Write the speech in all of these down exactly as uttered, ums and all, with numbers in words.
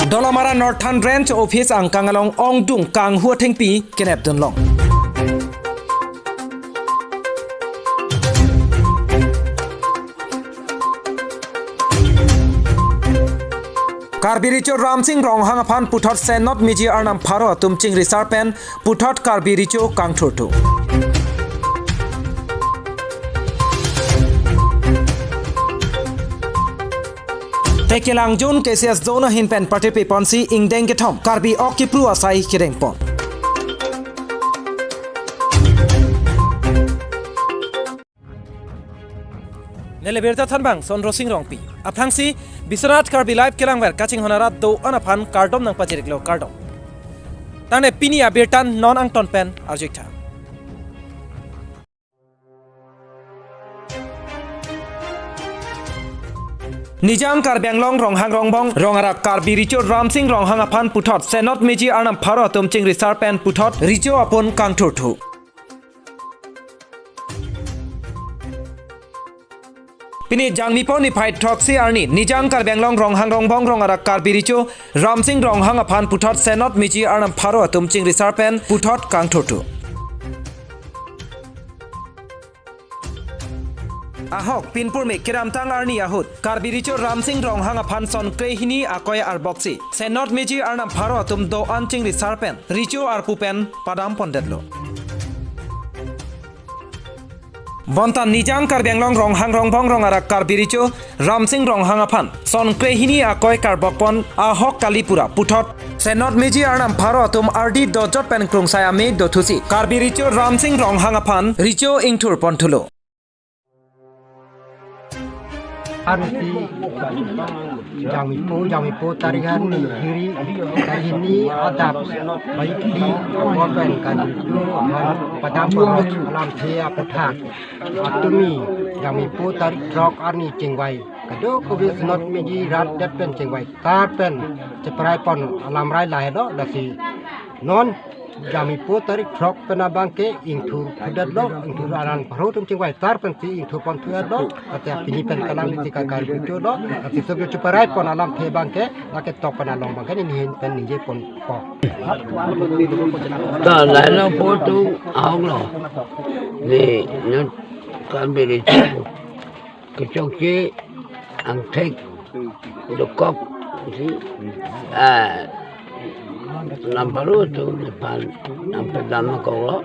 Dolamara Northern Range Office angkang along ongdung kanghu athengpi kenep dunlong. Karbi Recho Ramsing Ronghang aphan puthot Senot Meji arnam pharo atum chingri sar pen puthot Karbi Recho kangthurthu. Tekelang Zone K C S Zone ahin pen patirpi ponsi ingdeng kethom Karbi ok kipru asai kedengpon. Neli birta thanbang Sondro Sing Rongpi. Aphrangsi Biswanath Karbi Live kelangver kachinghon arat do-an aphan kardom nangpachiriklo, kardom. Tangte pini abirta non angton pen arjuiktha. Nijang Karbi Anglong Ronghang Rongbong Rong arak Karbi Recho Ramsing Ronghang aphan puthot Senot Meji arnam pharo atum chingri sar pen puthot Recho apon kangthurthu. Pini Jangmipo niphai throksi arni Nijang Karbi Anglong Ronghang Rongbong Rong arak Karbi Recho Ramsing Ronghang aphan puthot Senot Meji arnam pharo atum chingri sar pen puthot kangthurthu. Ahok pinpurme kedamtang arni ahut Karbi Recho Ramsing Ronghang aphan son krehini akoi arboksi Senot Meji arnam pharo atum do-an chingri sar pen Recho arpu pen padam pondetlo. Bonta Nijang Karbi Anglong Ronghang Rongbong Rong arak Karbi Recho Ramsing Ronghang aphan son krehini akoi karbok pon ahok kali pura puthot Senot Meji arnam pharo atum ardi dojot pen krungsai ame dothusi Karbi Recho Ramsing Ronghang aphan Recho ingthur ponthulo. Arsi Jangmipo, Jangmipo tarik hini, hiri, tarik hini adap baik di korban kan itu, kan padam pon alamthe aputhak. Atumi Jangmipo tarik throk arni chingvai kadokave Senot Meji rat det pen chingvai sar pen cheprai pon alam rai lahelo, lasi non Jangmipo tarik throk pen abangke ingthur thudetlo, ingthur arnam pharo atum chingvai sar pensi ingthur ponthudetlo, lasi pini pen kalang liti ka Karbi Recho lo, lasi sob cheprai pon alamthe abangke lake tok pen along abangke neli ahin pen ningje ponpo. Ta lailo po tu ahok lo. Ni, ni Karbi Recho kechokche angthek dokok si, ah, arnam pharo atum nephan nangpedam nangkoklo.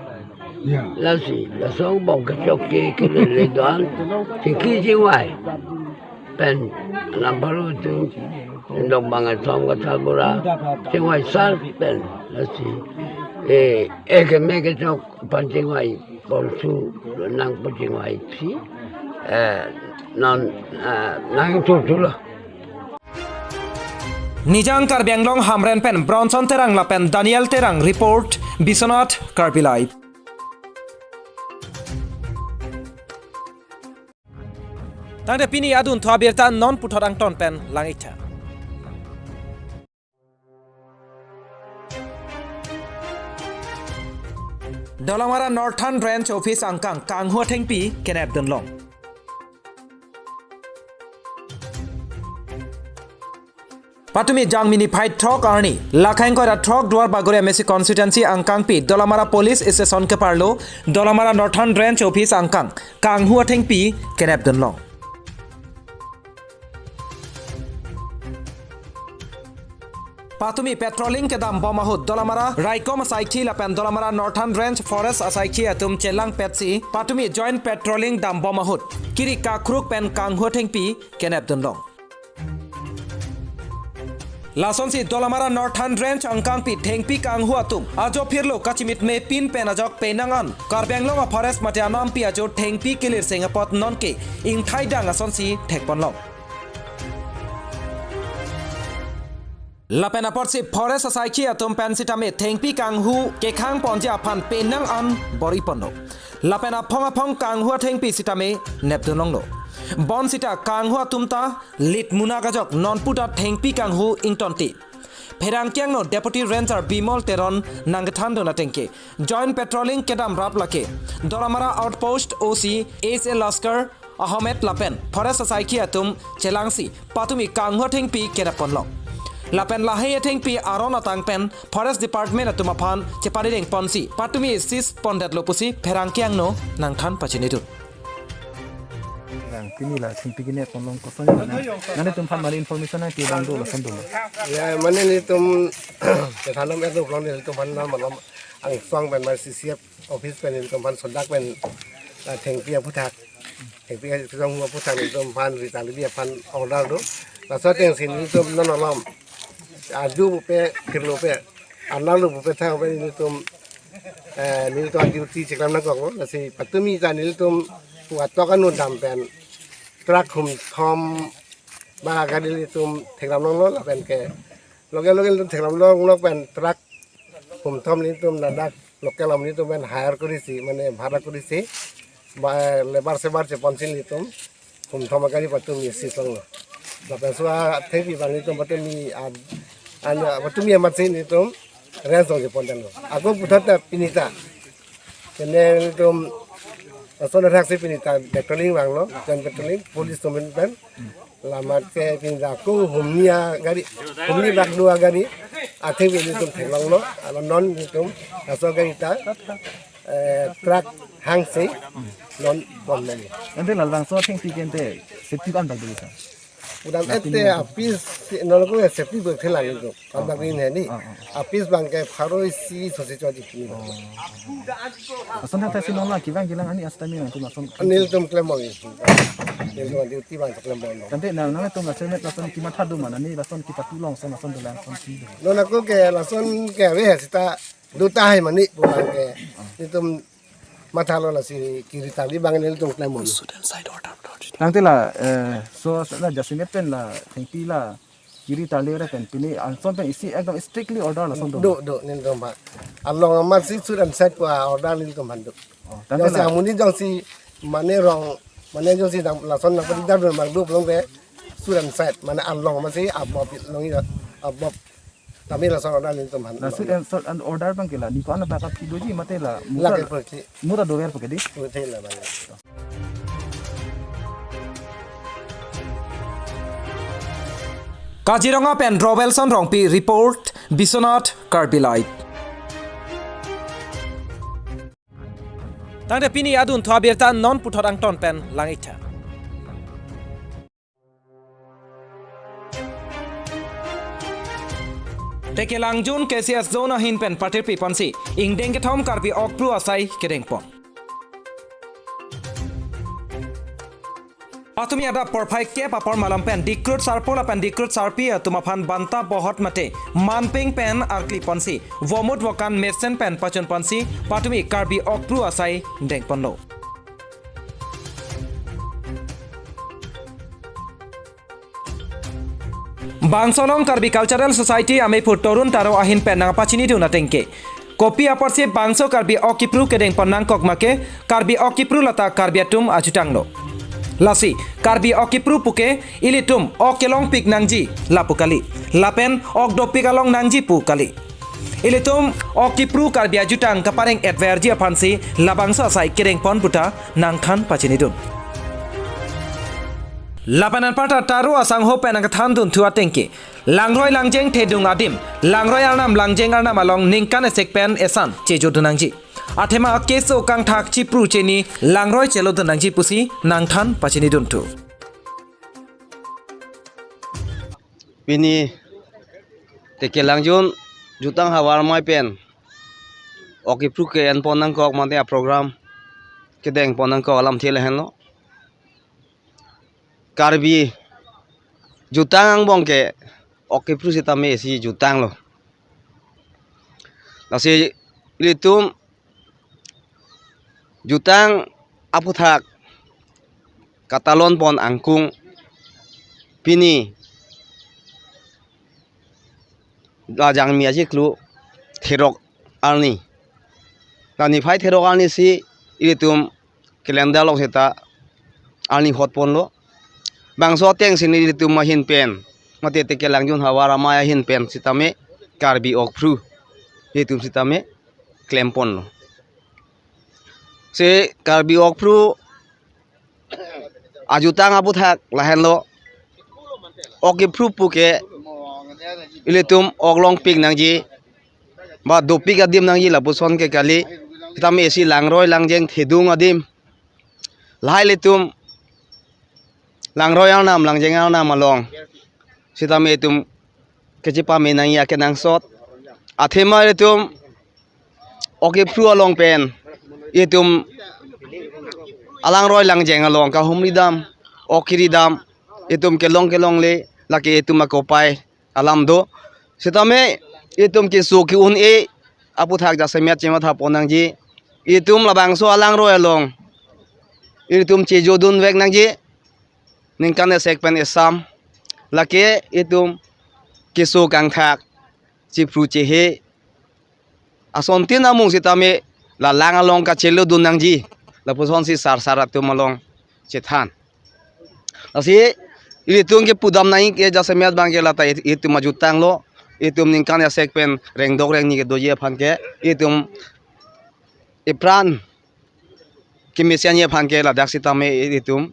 Ya. Lasi, laso bok kechokche kelele do-an, chingki chingvai pen arnam pharo atum, dok bang atum kathal bura chingvai sar pen, lasi, eh, eh, keme kechok aphan chingvai ponsu nang pu chingvai si, eh, non, eh, nangthurthulo. Nijang Karbi Anglong Hamren pen Bronson Terang lapen Daniel Terang report, Biswanath Karbi Live. Tangte pini adunthu abirta non puthot angton pen lang-iktha. Dolamara Northern Range Office angkang kanghu athengpi kenep dunlong. Patumi Jangmi niphai throk arni, lakhang koira throk Duar Bagori M A C constituency angkangpi Dolamara Police Station keparlo, Dolamara Northern Range Office angkang kanghu athengpi kenep dunlong. Patumi patrolling kedam bom ahut Dolamara Raikom asaikhi lapen Dolamara Northern Range Forest asaikhi atum chelangpetsi patumi joint patrolling dam bom ahut kiri kakruk pen kanghu athengpi kenep dunlong. Lasonsi Dolamara Northern Range angkangpi thengpi kanghu atum ajo phirlo kachimitme pin pen ajok penang an Karbi Anglong a-forest mate anampi ajo thengpi kelirseng apot nonke ingthaidang asonsi thekponlong. Lapen apotsi forest asaikhi atum pen sitame thengpi kanghu kekhang ponji aphan penang an bor-iponlo. Lapen aphong aphong kanghu athengpi sitame nepdunlonglo. Bonsita kanghu atum ta lit munak ajok nonputa thengpi kanghu ingtonti. Pherangke angno Deputy Ranger Bimol Teron nangkethandun atengke joint patrolling kedam rap lake Dolamara Outpost O C S A Laskar Ahmed lapen forest asaikhi atum chelangsi patumi kanghu athengpi kenep ponlong. Lapen lahei athengpi aron atang pen Forest Department atum aphan chepadedeng ponsi patumi sis pondetlo pusi pherangke angno nangthan pachinidun. Bang, pini la thengpi kene ponlong koson na. Nanglitum aphan mari information nangkevang do lason do. Ya, mane nelitum kethanam edo pulang nelitum aphan na malom angsong pen mar C C F office pen nelitum aphan sodak pen, ah, thengpi aphuthak. Thengpi kesong aphuthak nelitum aphan Rita Levi aphan order do. Laso atengsi nelitum non alom. Aju pupe, kirlo pe. Arnam lo pupe thang pe nelitum, eh, nelitum duty cheklam nangkok lo. Lasi patumi ta nelitum puatok anu dam pen truck hum thom ba gari nelitum theklam longlo lapen ke loge loge nelitum theklam longlok pen truck hum thom nelitum ladak local amonit atum pen hire korisi, mane bhara korisi, ba labour sebar cheponsi nelitum hum thom agari patumi sis longlo. Lapen so athengpi abang nelitum patumi ad-, anya patumi amatsi nelitum range longji pondetlo. Ako puthot ta pini ta. Kene nelitum lason athak si pini ta patrolling vanglo, joint patrolling, police atum pen. Lamat ke pini ta ako humni agari, humni bak dua gari, athengpi nelitum theklonglo, alo non nelitum, laso gari ta, eh, truck hangsi, non ponlo. Ante labangso athengpi ke ante safety ko-an bak do sir? Pudam ete apis, non ko safety bak thelang itu. Abang ini ni. Ah, ah. Apis abang ke pharo isi sosi chodi kini. Oh. Lason athak si non la kevang kelang ani asitame nangtum lason. Nelitum klem ong. Nelitum duty abang klem ong. Tangte nang nangtum lason met lason kematha do ma, ani lason kepatu longson lason dolang son si do. Non ako ke lason ke ave seta do tahai mane pulang ke. Nelitum mathalo lasi kiri tali abang nelitum klem ong. Tangte la, eh, so la jasemet pen la thengpi la kiri tali ore pen pini anson pen isi ekdom strictly order lason do. Do, do, nelitum ba. Along amatsi shoot and sight pu order nelitum aphan do. Oh, tangte jongsi la amonit jongsi mane rong, mane jongsi dam lason nangpadi dam mak do pulang ke shoot and sight, mane along amatsi abop longji abop. Tame lason order nelitum aphan. La shoot and sight and order abang ke la ni ko-an abak aphi doji mate la la muta ke perki. Muta dover pake di. Muta la bang. Kaziranga pen Robelson Rongpi report, Biswanath Karbi Live. Tangte pini adunthu abirta non puthot angton pen lang-iktha. Tekelangjun K C S zone ahin pen patirpi ponsi ingdeng kethom Karbi Okpru asai kedeng pon. Patumi adap porphai kep apor malom pen Dikrut sarpo lapen Dikrut sarpi atum aphan banta bohot mate manpeng pen arkli ponsi vomut vokan mesen pen pachun ponsi patumi Karbi Okpru asai deng ponlo. Bangso along Karbi Cultural Society amephu Torun Taro ahin pen nangpachinidun ateng ke, kopi apotsi bangso Karbi Okipru kedeng pon nangkok ma ke, Karbi Okipru lata Karbi atum ajutang lo. Lasi Karbi Okipru puke ilitum ok kelongpik nangji lapu kali, lapen ok dopik along nangji pu kali. Ilitum Okipru Karbi ajutang kapareng etverji aphansi labangso asai kedeng pon puta nangthan pachinidun. Lapen anparta Taro asangho pen nangkethan dunthu ateng ke, langroi langjeng thedung adim, langroi arnam langjeng arnam along ningkan esek pen esan chejodun nangji. Athema keso kangthak chipru cheni langroi chelodun nangji pusi nangthan pachinidunthu. Pini Tekelangjun Jutang Havar Amei pen Okipru ke-en pon nangkok mate aprogram kedeng pon nangkok alamthe lahenlo. Karbi jutang angbong ke Okipru sitame isi jutang lo. Lasi ilitum jutang aphuthak katalon pon angkung pini la Jangmi achiklo therok arni. La niphai therok arni si ilitum calendar along seta arni hot ponlo. Bangso ateng si nelitum ahin pen, mate Tekelangjun Havar Amei ahin pen sitame Karbi Okpru ilitum sitame klem ponlo. Si Karbi Okpru ajutang aphuthak lahenlo. Okipru puke ilitum ok longpik nangji, ba dopik adim nangji lapuson ke kali. Sitame isi langroi langjeng thedung adim, lahai ilitum langroi arnam, langjeng arnam along sitame itum kachepame nangji akenangsot. Athema itum ok ephru along pen itum alangroi langjeng along kahumri dam, ok kiri dam, itum kelong kelongle, lake itum akopai alam do. Sitame itum keso ke-un-e aputhak jasemet chematha pon nangji. Itum labangso alangroi along itum chejodun vek nangji. Ningkan esek pen esam, lake itum keso kangthak, chipru chehe, asontin amung sitame la lang along kachelodun nangji, lapusonsi sar sar atum along chethan. Lasi ilitum kepudam nangji ke jasemet abang ke lata it-, itum ajutang lo, itum ningkan esek pen rengdok rengni kedoji aphan ke, itum ipran kemesen ji aphan ke ladak sitame itum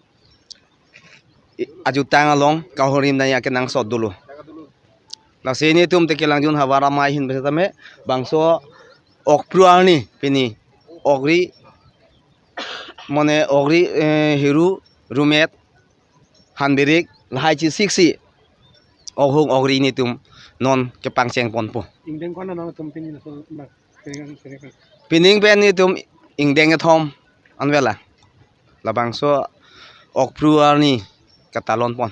i-, ajutang along kahorim nangji akenangsot dolo. Lasi netum te kelangjun havar amei ahin pen sitame bangso ok phru arni pini okri, mane okri, eh, hiru, rumet, hanbirik, lahai chesiksi okhung okri netum non kepangcheng ponpo. Ingdeng ko-an nangtum pini laso ma, pini kan, pini kan. Pining pen netum ingdeng kethom anvela labangso ok phru arni katalon pon.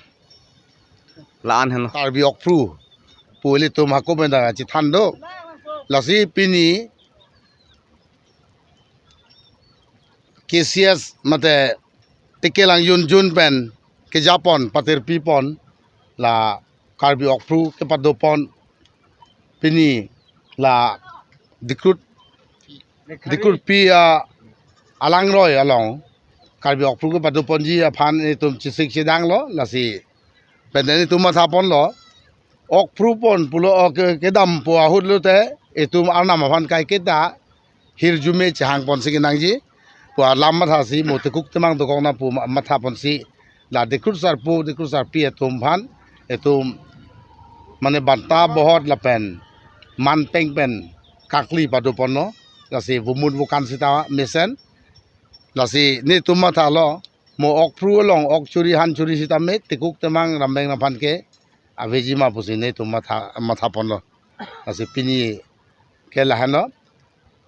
La-an henlo. Karbi ok phru pu ilitum hako pen ta chethan do. Lasi pini K C S mate tikelang junjun pen kejapon, patirpi pon, la Karbi ok phru kepado pon, pini la Dikrut, Dikrut pi a alangroi along Karbi ok phru kepado ponji aphan itum chesik chedang lo, lasi pen netum matha ponlo. Ok phru pon pulo, ok ke-, kedam pu ahut lote itum arnam aphan kaiketa hirjume chehang ponsi kenangji pu alam mathasi mo tekuk temang dokok nang pu ma-, matha ponsi la Dikrut sarpo, Dikrut sarpi atum aphan, itum mane banta bohot lapen manpeng pen kakli pado ponlo. Lasi vomun vokan sita mesen. Lasi netum mathalo, mo ok phru along ok churi han churi sitame tekuk temang rambeng aphan ke aveji ma pusi netum matha, matha ponlo. Lasi pini ke lahenlo,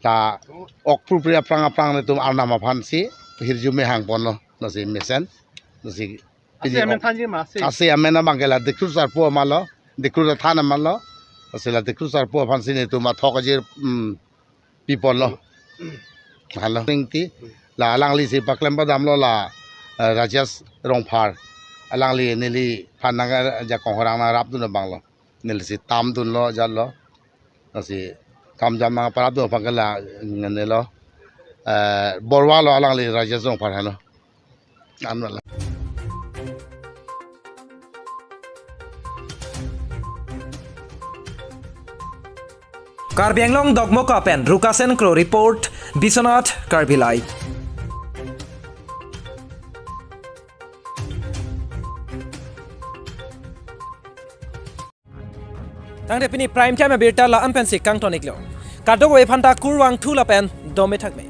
la ok phru phri aphrang aphrang netum arnam aphansi hirjume hang ponlo, lasi mesen. Lasi pini ase amen ok thanji ma ase. Ase amen abang ke la Dikrut sarpo amarlo, Dikrut athan amarlo. Lasi la Dikrut sarpo aphansi netum athok ajir, mm, pi ponlo. Halo. Tingti la alangli si paklem padamlo la, eh, Rajesh Rongphar. Alangli neliphan nangjakong horang nangrapdun abanglo. Nelisi tamdunlo, jatlo. Lasi kam jam nangparapdun aphan ke la ngenelo. Eh, Borwa lo alangli, Rajesh Rongphar henlo. Anwala. Karbi Anglong Dokmoka pen Rukasen Kro report, Biswanath Karbi Live. Tangte pini Prime Time abirta la-an pensi kangton iklo. Kadokave aphanta kurvangthu lapen dome thakme.